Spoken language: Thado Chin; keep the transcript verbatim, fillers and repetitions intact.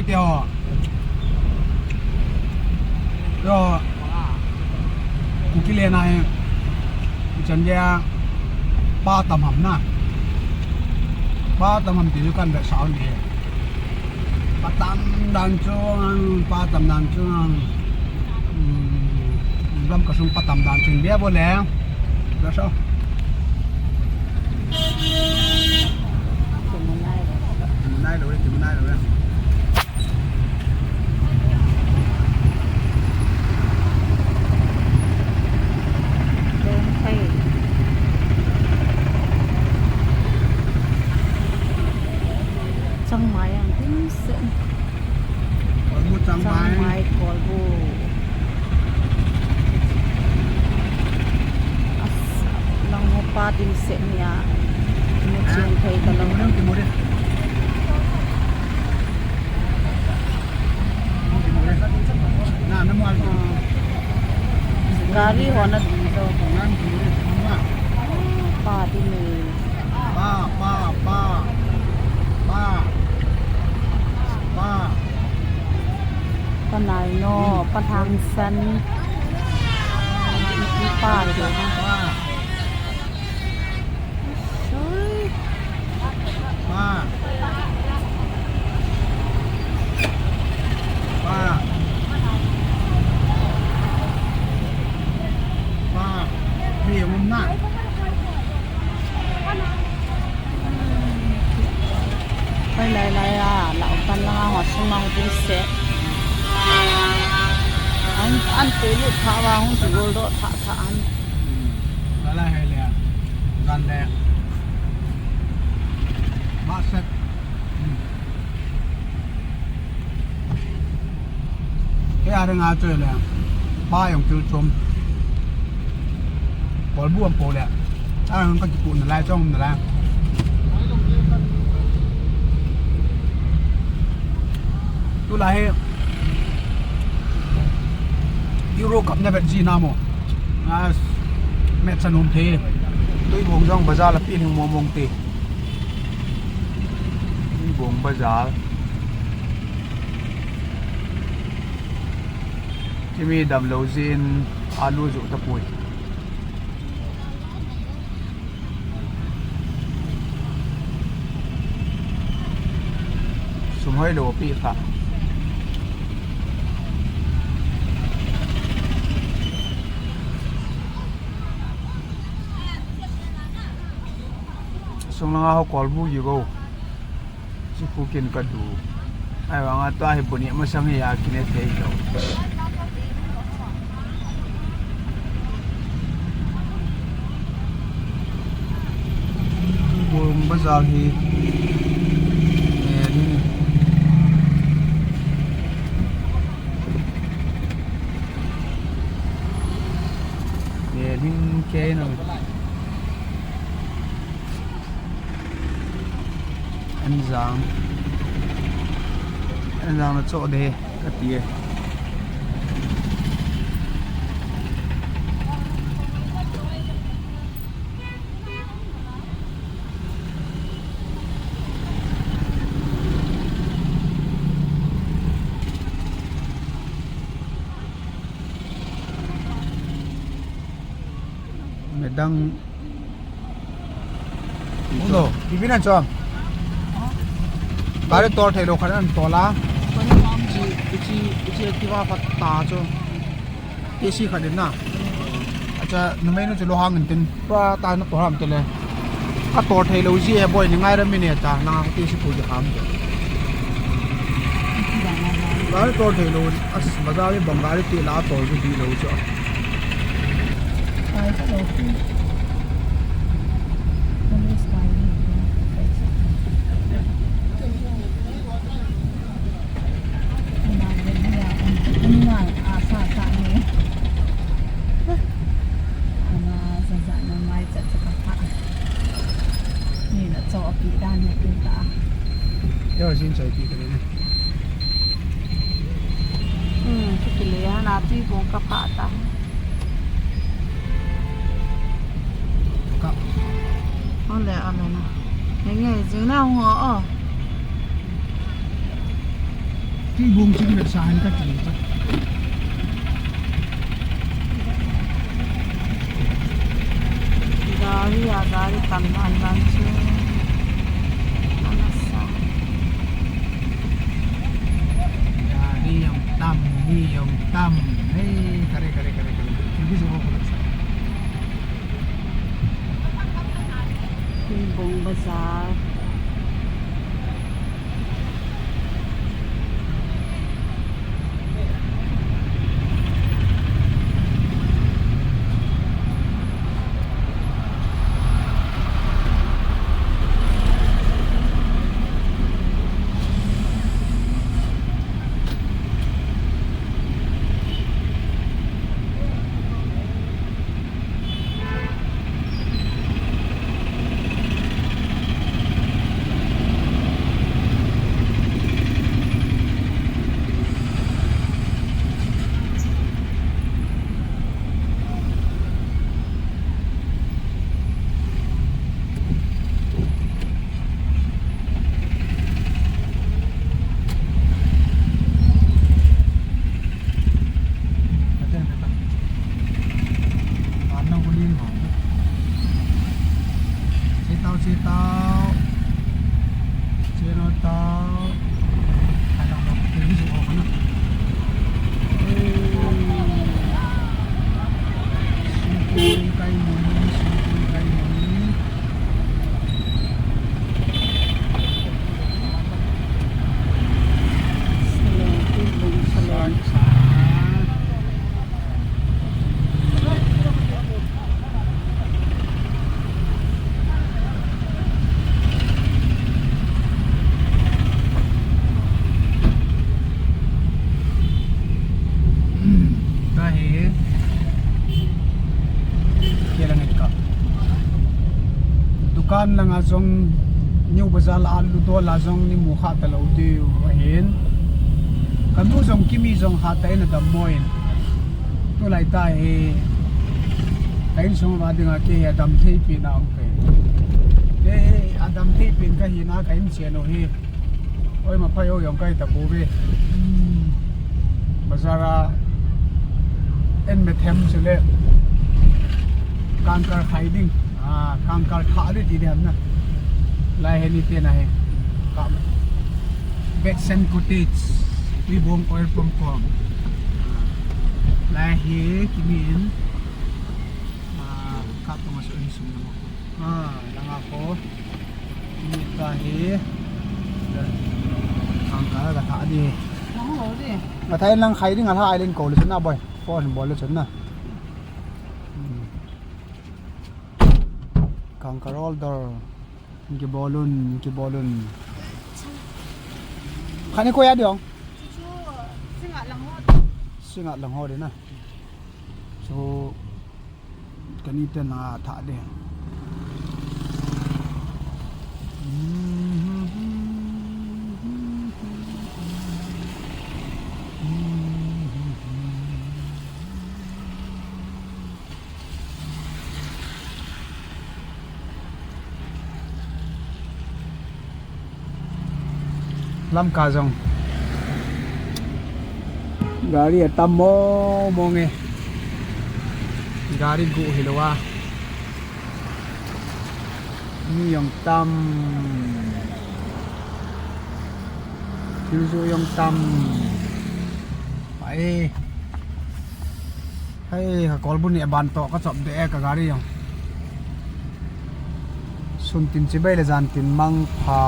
Te ho. Yo. Kuki le na he. Chan dia. Pa tam ham na. Pa tam ham ti kan be sao ni. Pa tam dan chu, pa tam dan chu. Lam ka sung pa tam dan chu. Bia bo le. Bia sao. Kimu nai lo, kimu nai lo. Changmai ang tin se. Kolbu changmai. Changmai kolbu. As, lang mo pa ding se niya. Mo chen thei ta lang. Gari ho na ding to. Pa ding ni. Pa, pa, pa. Pa. Pa. Pa Nalno, pa Thangsan. Pa ding. Pa. Pa. Pa. Mi um na. Lai lai lai a, la um pan lang a, ho sung ma ho ding se. An, an pe lu tha wa, hung tu gol do tha tha an. Lai lai hai le a. Zan le. Ma set. Kei a ding a chu le, pa jong chu chom. Kolbu am po le. A, ka kipu na lai, chom na lai. Tulai hi Euro Cup na vet ji na mo. A, match a nom thei. Tuibong jong bazar la pi hing mong mong te. Tuibong bazar. Chimi damlou jin alu ju tapoi. Sum hoilou pi kha. Sung langa ho kolbu ji go. Chi khu kin ka du. Ai vang a tua hi bu ni masang hi a kine thei lo. Bung bazar hi. Eh, ni. Eh, ni kei no. Anjang. Anjang na cho de, ka ti e. Medang. Ulo, ipi nan chom. Gari tol thei lou khat an tol a. Ichi, ichi, ichi Activa phat ta chu. Taxi khat in na. Acha, numei nu chu lo hang in tin. Pra ta na tol ham te le. A tol thei lou ji e boi ni ngai ra mi ne ta. Na taxi pu ji ham te. Gari tol thei lou. As, bazar mi bang gari ti la tol ji di lou chu. Yo, jin chai pi ka le ne. Hmm, chu kile a, na tui bong ka pha ta. Ka. Ole, ole na. Nge, nge, jing na hung o, o. Bung chim le sa han ka ti ta. Gari a gari tam dan dan chu. Anasa. Gari jong tam, mi jong tam. Hey, kare, kare, kare, kare. Hindi sa ko. Bung Bazar. Sitau, sitau. Sitau. Sungkul kai mun, sungkul kai mun. Tahi. Kei lang et ka. Dukan langa jong, New Bazar a lu dol a jong ni mu kha talou diu ahin. Ka nu jong Kimi jong kha ta in a dam mo in. Tulai tahi. Ka insung uva dinga kei hi a dam thei pi na ong kei. Kei a dam thei pi in ka hina ka in chen u hi. Oi, ma phai o, jong kai ta bou ve. Bazar a en me them chule. Kangkal khai ding. Ah, kangkal kha ding ti ding ham na. Lai hi ni te na hi. Ka Bed Sand Cottage. Tuibong oil pump kong. Ah, lai hi Kimi in. Ah, ka tong a su in sum na mo. Ah, langa kho. Ni ta hi. Kangkal ka tha di. Lang ho di. Ka tha in lang khai ding a lha ai len ko le chun na boi. Phone bol le chun na. Hmm. Kangkal order. Kibolun, kibolun. Khani ko ya diong? Chu, chu, singa lang ho. Singa lang ho di na. Chu, Kani te na tha de. Lamka jong gari atam mong mong e. Gari guh hilou a. Mi jong tam. Thil joh jong tam. Pai. Hei, ka kolbu ni aban toh ka chop de e ka gari jong. Sun tin chibai le jan tin mangpha.